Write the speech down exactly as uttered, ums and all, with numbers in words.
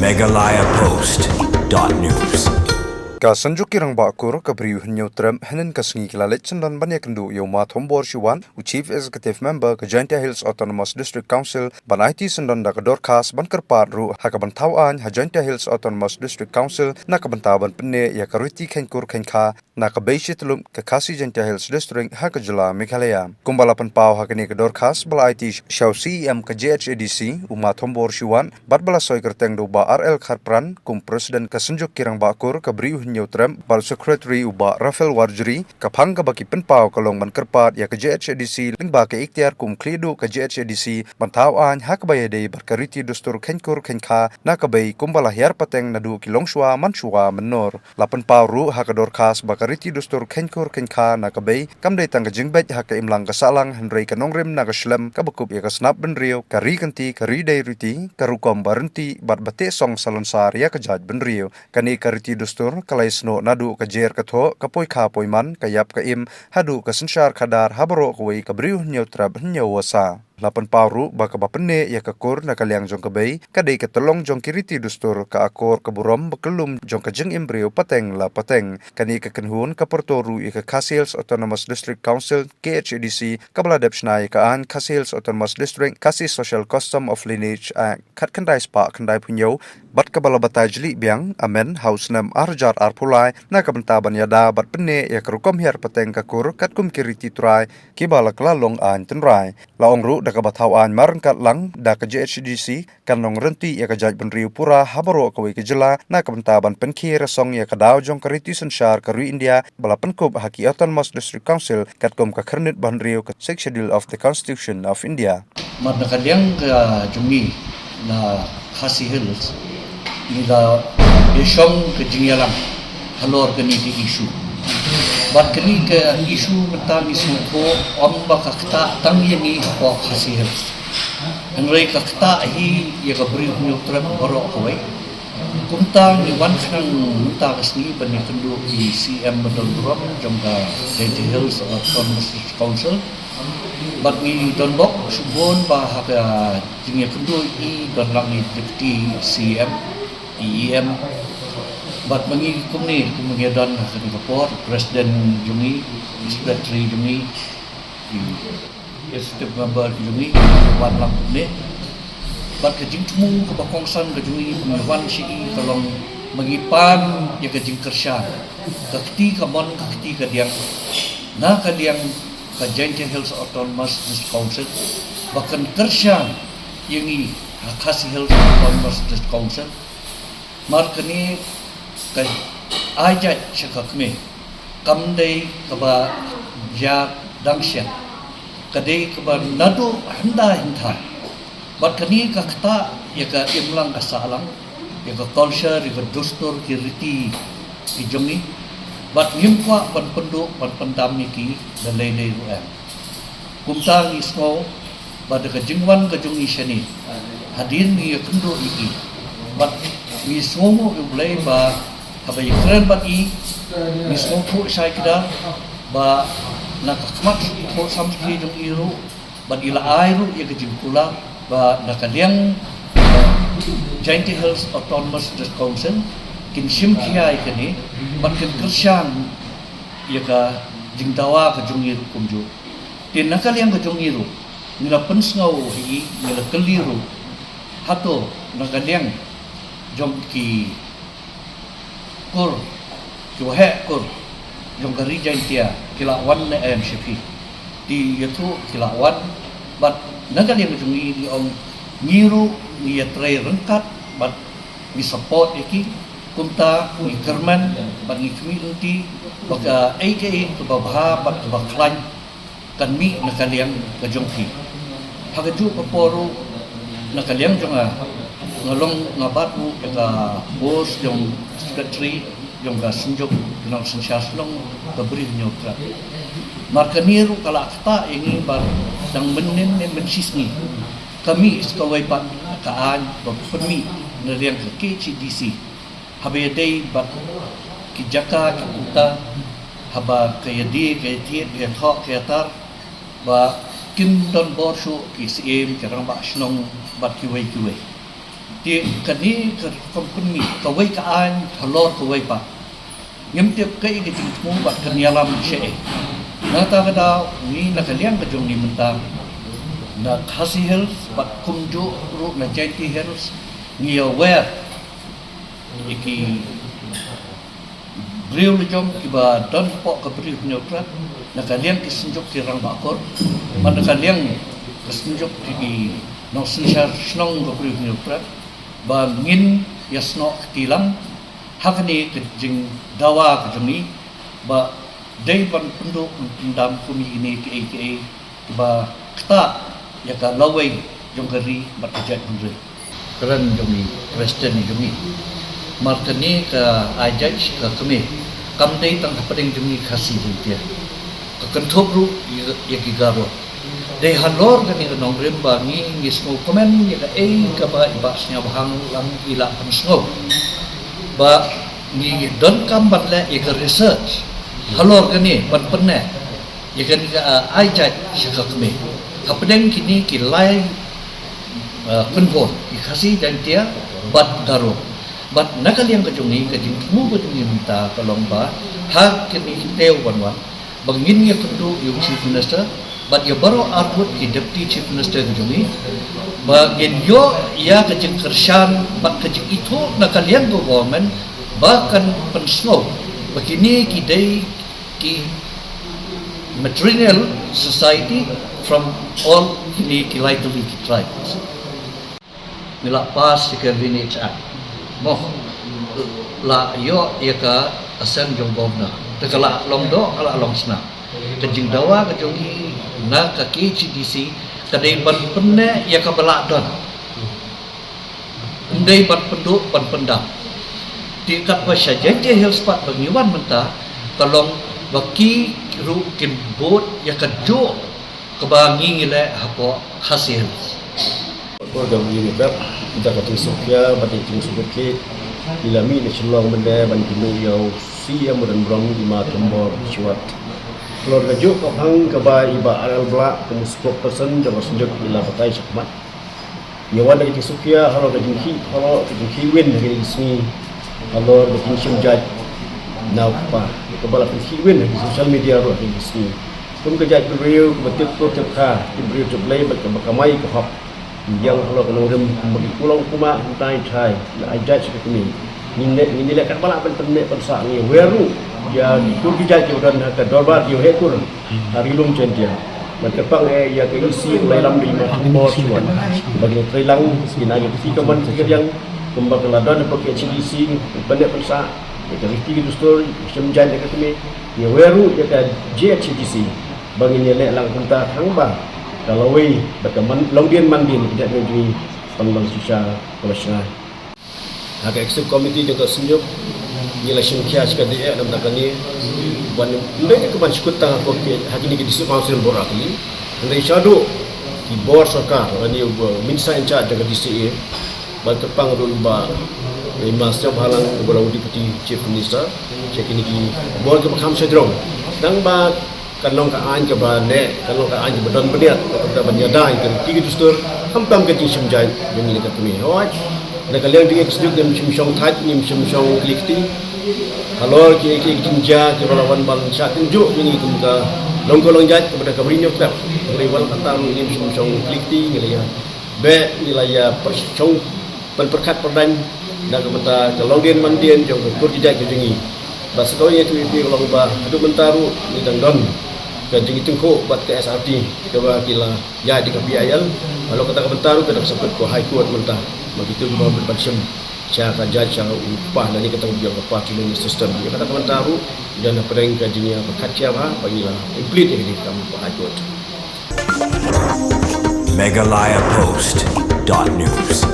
Meghalaya Post dot news. Ka Synjuk ki Rangbah Kur ka Bri u Hynñiewtrep hynnin ka sngi ki la leit syndon ban ïakynduh ïa u Ma Thombor Shiwat, u Chief Executive Member ka Jaintia Hills Autonomous District Council, ban aiti syndon da ka dorkhas ban kyrpad ruh ha ka ban thaw aiñ ha Jaintia Hills Autonomous District Council na ka bynta ban pynneh ïa ka riti kheiñ kur kheiñ kha na ka bei shi tyllup ka Khasi Jaintia Hills District ha ka jylla Meghalaya. Kumba la pynpaw ha kane ka dorkhas ba la aiti sha u C E M ka J H A D C, u Ma Thombor Shiwat, bad ba la soi kyrteng da u Bah R L Kharpran kum President ka Synjuk ki Rangbah Kur ka Bri u Hynñiewtrep, bad u Secretary u Bah Raphael Warjri, ka phang kaba ki pynpaw ka long ban kyrpad ïa ka J H A D C lyngba ka iktiar kum khlieh duh ka J H A D C ban thaw aiñ ha kaba ïadei bad ka riti dustur kheiñ kur kheiñ kha na ka bei kumba la hiar pateng naduh ki longshuwa manshuwa mynnor. La pynpaw ruh ha ka dorkhas ba ka riti dustur kheiñ kur kheiñ kha na ka bei kam dei tang ka jingbeit ha ka imlang ka sahlang, hynrei ka nongrim na ka shlem kaba kup ïa ka snap bynriew, ka ri kynti, ka ri dei riti, ka rukom ba ryntih bad ba teh song salonsar ïa ka jaid bynriew. Kane ka riti dustur ka la ïasnoh naduh ka jer ka thoh, ka poi kha poi man, ka ïap ka im, haduh ka synshar khadar ha baroh kawei ka Bri u Hynñiewtrep Hynñiewasa. La pynpaw ruh ba kaba pynneh ïa ka kur na ka liang jong ka bei ka dei ka tyllong jong ki riti dustur, ka akor ka burom ba kyllum jong ka jingim briew pateng la pateng. Kane ka kynhun ka pyrto ruh ïa ka Khasi Hills Autonomous District Council, K H A D C, kaba la dep shna ïa ka aiñ Khasi Hills Autonomous District, Khasi Social Custom of Lineage Act khatkhyndai spah khyndai phew hynñiew, bad kaba la batai jlieh biang, amen, ha u snem ar hajar arphew lai, na ka bynta ban ïada bad pynneh ïa ka rukom hiar pateng ka kur katkum ki riti trai kiba la kylla long aiñ tynrai. La ong ruh da kaba thaw aiñ mar ryngkat lang da ka J H A D C kan long ryntih ïa ka jaid bynriew pura ha baroh kawei ka jylla na ka bynta ban pynkhiar song ïa ka daw jong ka riti synshar ka ri India ba la pynkup ha ki Autonomous District Council katkum ka khyrnit ba hynriew ka Sixth Schedule of the Constitution of India. Mar na ka liang ka jong ngi na Khasi Hills, ngi la ïashong ka jingïalang halor kane ka issue. Bad kane ka issue mynta ngi sngewthuh ym ba ka ktah tang ïa ngi hapoh Khasi Hills, hynrei ka ktah hi ïa ka Bri u Hynñiewtrep baroh kawei. Kumta ngi wan khnang mynta ka sngi ban ïakynduh ïa i C M badonburom jong ka Jaintia Hills Autonomous Council. Bad ngi don bok shibun ba ha ka jingïakynduh i don lang i Deputy C M, i E M. Bad ma ngi kumne, kumne ngi don ha kane ka por, President jong ngi, Secretary jong ngi, i Executive Member jong ngi, wan lang kumne. Bad ka jingthmu kaba kongsan ka jong ngi ba ngi wan sha i ka long ba ngi pan ïa ka jingkyrshan, ka kti kamon ka kti kadiang na ka liang ka Jaintia Hills Autonomous District Council ba kan kyrshan ïa ngi ha Khasi Hills Autonomous District Council. Mar kane ka ai jait sha ka kmie kam dei kaba jia dang shen, ka dei kaba naduh hyndai hyndai. Bad kane ka ktah ïa ka imlang ka sahlang, ïa ka culture, ïa ka dustur, ki riti ki jong ngi. Bad ngim kwah ban pynduh ban pyndam ïa ki da lei lei ruh em. Kumta ngi sngew ba da ka jingwan ka jong ngi shane, hadien ngi ïakynduh ïa ki, bad ngi sngewnguh ïa U Blei ba haba ïakren bad i, ngi sngewthuh shai kdar ba na ka khmat sngewthuh samrkhie jong i ruh, bad i la ai ruh ïa ka jingkular ba na ka liang Jaintia Hills Autonomous District Council kin shim khia ïa kane bad kin kyrshan ïa ka jingdawa ka jong ngi ruh kumjuh. Te na ka liang ka jong ngi ruh, ngi la pynsngew hi, ngi la kylli ruh, hato na ka liang jong ki kur, ki waheh kur jong ka Ri Jaintia ki la wan ne em sha phi? Te ïathuh ki la wan. Bad na ka liang ka jong ngi, ngi ong ngi ruh ngi ïatrei ryngkat bad ngi support ïa ki. Kumta ngi kyrmen bad ngi khmih lynti ba kaei kaei kaba bha bad kaba khlaiñ kan mih na ka liang ka jong phi. Ha kajuh ka por ruh, na ka liang jong nga, nga long, nga bat ruh ïa ka post jong secretary jong ka Synjuk ki Nongsynshar Shnong ka Bri Hynñiewtrep. Mar kane ruh ka la ktah ïa ngi ba dang mynnin ne mynshisngi ka mih sa kawei pat ka aiñ ba pynmih na liang ka K H A D C, haba ïadei bad ki jaka ki kynta, haba ka ïadie ka ïathied, ka ïathoh ka ïatar, ba kin don bor shuh ki syiem, ki rangbah shnong bad kiwei kiwei. Te kane ka rukom pynmih kawei ka aiñ halor kawei pat. Ngim tip kaei ka jingthmu bad kan ïalam shaei. Nangta ka daw ngi na ka liang ka jong ngi mynta na Khasi Hills bad kumjuh ruh na Jaintia Hills ngi aware ïa ki briew la jong kiba don hapoh ka Bri u Hynñiewtrep, na ka liang ki synjuk ki rangbah kur, bad na ka liang ka synjuk ki nongsynshar shnong ka Bri u Hynñiewtrep, ba ngin ïasnoh kti lang ha kane ka jingdawa ka jong ngi, ba dei ban pynduh ban pyndam kum ïa kine kiei kiei kiba ktah ïa ka lawei jong ka ri bad ka jaitbynriew. Kren jong ngi, President jong ngi. Mar kane ka aiñ jait ka kmie kam dei tang hapdeng jong ngi Khasi Jaintia. Ka kynthup ruh ïa, ïa ki Garo. Dei halor kane ka nongrim ba ngi, ngi sngewkmen ïa kaei kaba i Bah Sniawbhalang i la pynsngew. Ba ngi donkam ban leh ïa ka research halor kane ban pynneh ïa kane ka, ah, aiñ jait sha ka kmie. Hapdeng kine ki lai, ah, kynhun, ki Khasi Jaintia bad Garo. Bad na ka liang ka jong ngi, ka jingthmu ka jong ngi mynta ka long ba ha kine ki taïew ban wan, ba ngin ïakynduh ïa u Chief Minister bad ïa baroh arngut ki Deputy Chief Minister ka jong ngi, ba ngin ïoh ïa ka jingkyrshan bad ka jingithuh na ka liang ka government, ba kan pynsngew ba kine ki dei ki matrilineal society from all kine ki lai tylli ki tribes. Ngi la pass ïa ka Lineage Act. Mo, la ïoh ïa ka assent jong governor. Te ka la long doh, ka la long snam. Ka jingdawa ka jong ngi na ka K H A D C ka dei ban pynneh ïa kaba la don. Ym dei ban pynduh ban pyndam. Te katba sha Jaintia Hills pat ba ngi wan mynta, ka long ba ki ruh kin bud ïa kajuh kaba ngi ngi leh hapoh Khasi Hills. Por ka bri ni kap, kita ka jingsngewkhia bad ka jingsngewkit. Ngi la mih na Shillong mynne ban kynduh ïa u C M Wahdan Burom, i ma Thombor Shiwat. Halor kajuh ka phang kaba i Bah R L Blah kum u spokesperson jong ka synjuk i la batai shakhmat. Ngi wan da ka jingsngewkhia halor ka jingkhih, halor ka jingkhih win ha kine ki sngi, halor ka jingshim jait na u kpa, kaba la pynkhih win ha ki social media ruh ha kine ki sngi. Kum ka jaitbynriew kaba tip kur tip kha, tip briew tip Blei bad kaba kamai ka hok. Ngi ïeng halor ka nongrim kumba ki kulong kumba, hyntai hyntai la ai jait sha ka kmie. Ngin leh, ngin leh katba lah ban pynneh pynsah, ngi wer ruh ïa ki kur ki jait kiba don ha ka dorbar ki heh kur ha Ri Lum Jaintia. Bad kyrpang eh ïa ka E C Blailam da i ma Thombor Shiwat ba kin trei lang, kin ai ka kti kamon ka kyrïang kumba ka la don hapoh K H A D C, pynneh pynsah ïa ka riti ka dustur, shim jait ïa ka kmie. Ngi wer ruh ïa ka J H A D C ba ngin ïaleh lang kumta, tang ba ka lawei bad ka man, longdien mandien ka jaitbynriew jong ngi kan long shisha ka la shngaiñ. Ha ka executive committee jong ka synjuk ngi la shim khia sha ka D A na bynta kane, ban ym dei ka ban shu kut tang ha ka, ha kine ki District Council Bor Akli, hynrei shaduh ki bor sorkar lane u Minister in charge jong ka D C A. Bad kyrpang ruh i Bah, i ma Sniawbhalang uba long u Deputy Chief Minister sha kine ki bor kiba kham shajrong, tang ba kan long ka aiñ kaba neh, kan long ka aiñ kaba don bniat, kaba ban ïada ïa ka riti ka dustur, khamtam ka jingshim jait jong ngi ka kmie. Hooid, na ka liang jong ngi ka synjuk ngim shym shong thait, ngim shym shong kli kti halor ki, ki jingjia kiba la wan ban shah tynjuh ïa ngi kum ka Longkur Longjait kaba da ka Bri Hynñiewtrep. Hynrei wat la katta ruh ngim shym shong kli kti, ngi la ïa beh, ngi la ïa pyrshang pynpyrkhat pyrdaiñ na ka bynta ka longdien mandien jong ka kur ka jait ka jong ngi. Bad sa kawei ngi ïathuh ïa phi ka long ba haduh mynta ruh ngi dang don ka jingïatyngkhuh bad ka S R T kaba ki la ïaid da ka P I L. Halor kata ka bynta ruh ka dang sa kut ka High Court mynta ba kito kiba bym pat shim sha ka jait, sha u kpa lane kata ka ba ïoh ka patrimonial system. Ïa kata ka bynta ruh ngi don hapdeng ka jingïapyrkhat shibun ba ngi la implement ïa kane ka kam ka High Court. Meghalaya Post dot news.